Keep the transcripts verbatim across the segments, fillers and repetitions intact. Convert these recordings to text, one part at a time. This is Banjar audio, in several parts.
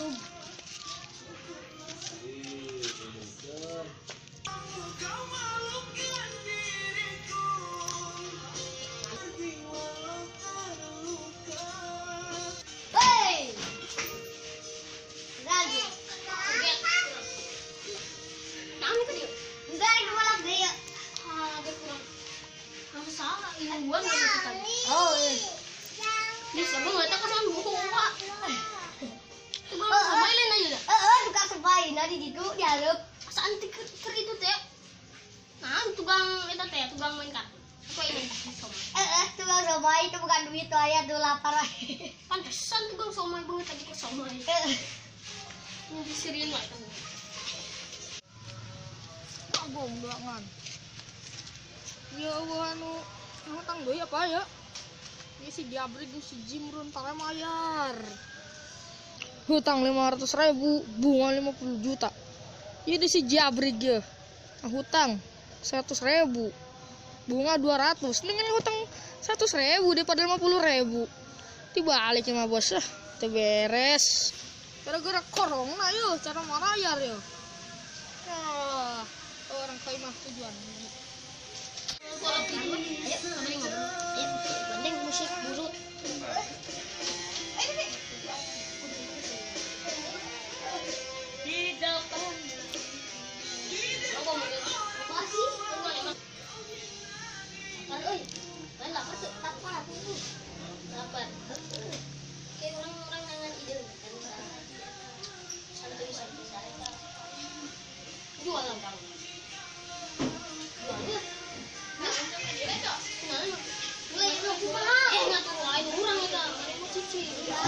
Hei! Enggak lagi. Jangan itu dia. Enggak lagi malah gaya. Ah, agak kurang. Nang salah, ilmuwan nang itu tadi. Oh, iya. Ini siapa nggak tahu kan buku, Pak? Tukang somai lain aja dah. Eh, eh, tukang somai, nah, di ditu, di hareup. Asaan ti ker, ker itu teh. Nah, tukang itu teh, tukang main kartu. Apa ini? Somai. Eh, eh, tukang somai itu bukan duit tuh, ayah tuh lapar. Pantesan tukang somai banget tadi ke somai. Eh. Ini disirian lah itu. Gomblangan. Ya Allah, anu, hutang doi apa ya? Ya si Jabrik, si Jimrun, tara mayar. Hutang lima ratus ribu, bunga lima puluh juta. Ya di si Jabrik ya. Hutang seratus ribu, bunga dua ratus. Dengan hutang seratus ribu daripada lima puluh ribu. Dibalik ya, Bos. Ah, teu beres. Gara-gara corona yo, cara marayar yo. Ah, orang kaimah tujuan. Ayo, kami ngobrol. Ya, gandeng musik dulu. Di depan. Apa sih? Lapar, oi. Lain lapar tuh, lapar tuh. Lapar. Kayak orang-orang nangan ide kan, santuy-santuy saja. Jual lah, Bang. Jual ya. Nah, nah, nah. Eh, ngatur lain orang kita. Mau cici. Ya.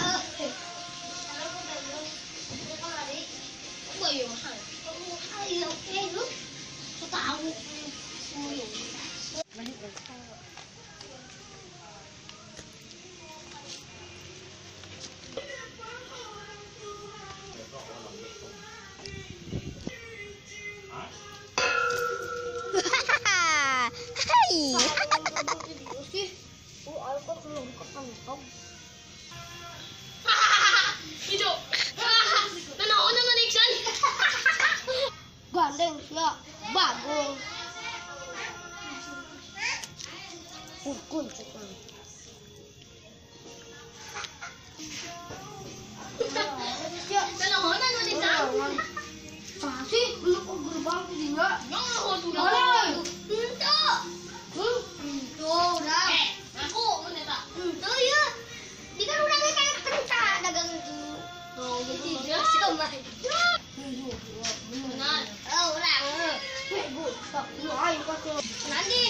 Apa ya, mahal? Mahal ya, oke, lu. Tahu. Semua. Hai. Hidup. Nanaon nama Nixon? Gandeng sia, bagul. Pukul tukang. Nanaon nama Nixon? Sasi, belum kok gerbang tu dinya. Nanaon tu? Mana? Pintu. Hmm? Pintu, urang. Eh, aku mun eta. Pintu ya. Di kan urangnya kayak penca dagang itu. Oh, gitu. Iya. Benar. Oh, urang. Nanti.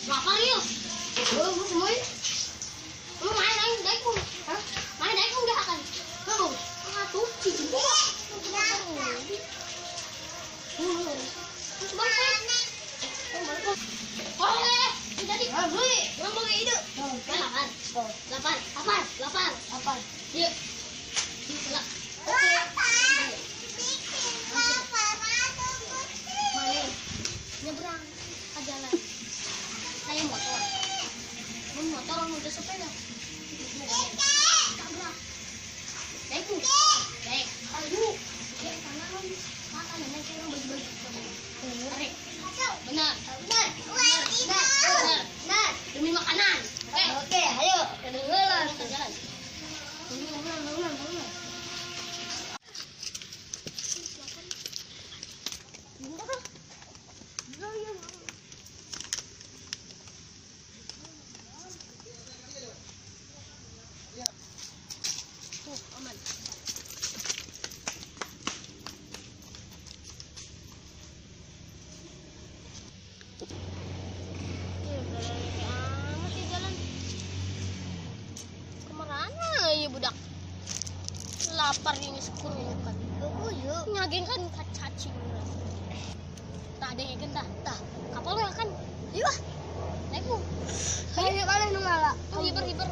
Lapar yuk. Lu main aing daikung. Hah? Main daikung dah akan. Lu. Ah, tuh, cici. Terus balik. Oh, eh, eh, jadi. Ah, beli. Orang mau ide. Nah, lapar. Lapar, lapar, lapar. Lapar. Yuk. Lah. Lapar. Bikin lapar, aduh, pusing. Mana? Nyebrang. Ka jalan. Kaya motor. Mun motor, mun udah sepeda. Tabrak. Naik tuh. Naik. Aduh. Ya, tangan. Makan, naik, orang bagi-bagi. Tarik. Benar. Benar. Benar. Benar. Benar. Demi makanan. Oke. Oke, ayo. Kedengeran. Ke jalan. Bangunan, bangunan, bangunan. Tuh, aman. Ih, berani amat ya jalan. Kemana ya budak? Lapar ini syukur kan. Aku yuk. Nyageng kan cacing. Tak ada yang tah. Tah, kapal ya kan? Yuk ah. Naik bu. Ayo, ayo, ayo, nungala. Tuh, hiber, hiber.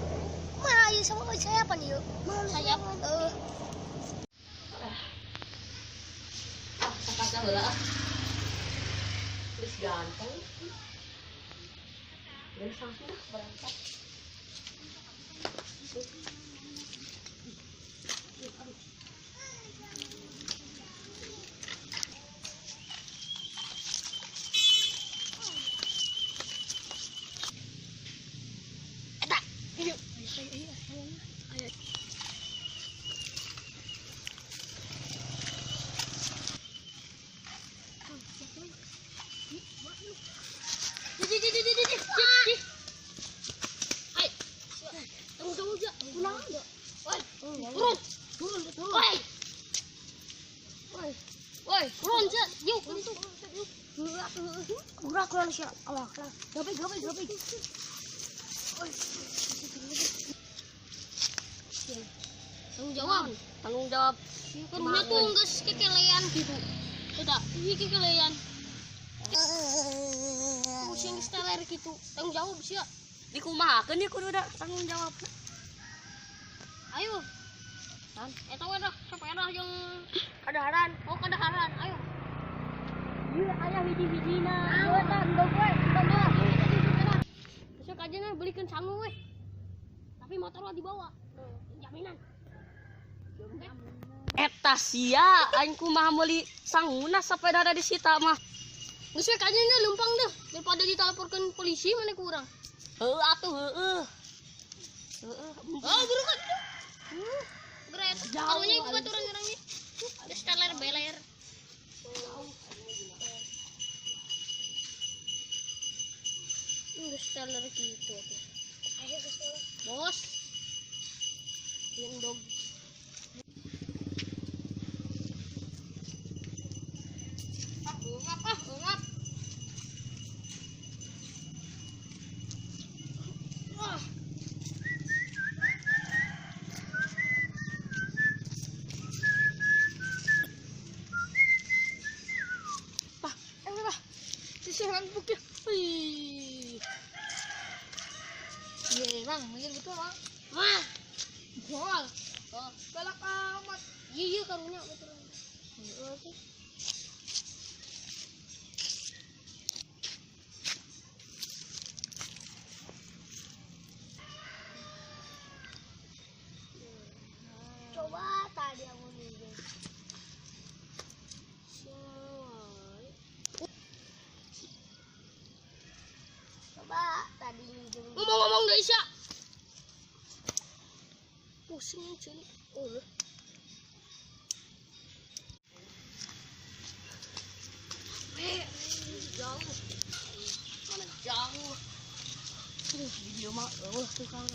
Mah, ayo sama sayap nih yuk. Sayap. Eh. Ah, sakat lah lah. Terus ganteng. Hai, tunggu, tunggu, Jak. Pulang, Jak. Woi, turun. Turun, turun. Woi. Woi. Woi, turun, Jak. Yuk, turun, turun, turun. Gerak, gerak, gerak, gerak, siap. Alah, alah. Gapai, gapai, gapai. Woi. Tanggung jawab. Tanggung jawab. Karunya tuh nggak kekelean gitu. Tidak, ini kekelean. Pusing seteler gitu. Tanggung jawab sih ya. Dikumahakan ya kudu ada tanggung jawab. Ayo. Kan? Eta wé dah sepeda jeung kadaharan. Oh, kadaharan. Ayo. Iya, ayah hiji-hijina. Iya, dah, enggak gue, enggak gue. Besok aja nah belikan sangu weh. Tapi motor lah dibawa. Tuh, jaminan. Eta sia, aing kumaha meuli sanguna sepeda ada di sita mah. Geus wé kanya nya lempang deh, daripada ditelaporkan polisi mana kurang. Heeh atuh, heeh. Heeh. Oh, burukan. Uh, berat. Jauh, karunya ibu baturan orangnya. Ada steler beler. Enggak steler gitu. Bos. Indog. Ah, ungap, ah, ungap. Wah. Pah, eh, pah. Sisiran bukit. Wih. Iya, Bang, mikir betul, Bang. Wah. Gol. Oh, galak amat. Iya, iya, karunya betul. Iya, oke. Coba tadi aku nih. Coba tadi ngomong-ngomong, guys, ya. Pusing, Cil. Oh. Eh, jauh. Mana jauh? Aduh, video mah, oh, tukang.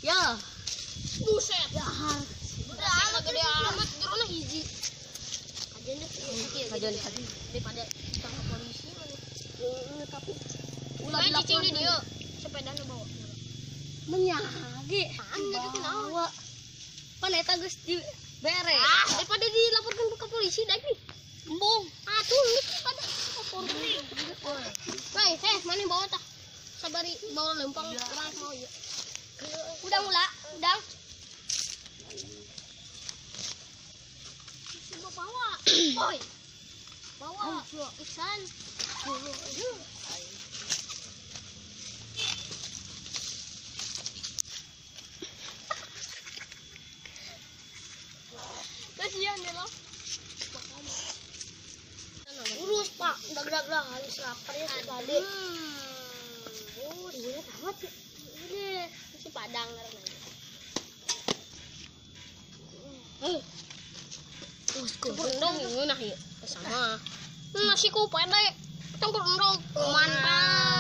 Ya. Buset. Ya, har. Buset, gede amat, durungnya hiji. Kajian deh. Kajian, kajian. Daripada ditangkap polisi mana. Eh, tapi ulah cicing di dia. Sepedanya bawa. Menyagi. Bawa. Pan eta geus dibere. Ah, daripada dilaporkan ke polisi lagi. Embung. Ah, tuh, ini pada lapor. Woi, heh, mana bawa tah? Sabari bawa lempang, urang mau ya. Udah mula, udah. Coba bawa. Woi. Bawa. Iksan. Kasihan ya lo. Urus, Pak. Udah gerak-gerak, harus lapar ya sekali. Urus. Iya, tamat ya. Ini nasi Padang karena. Eh. Campur endang ini nah ya. Sama. Nasi ku pede. Campur endang. Mantap.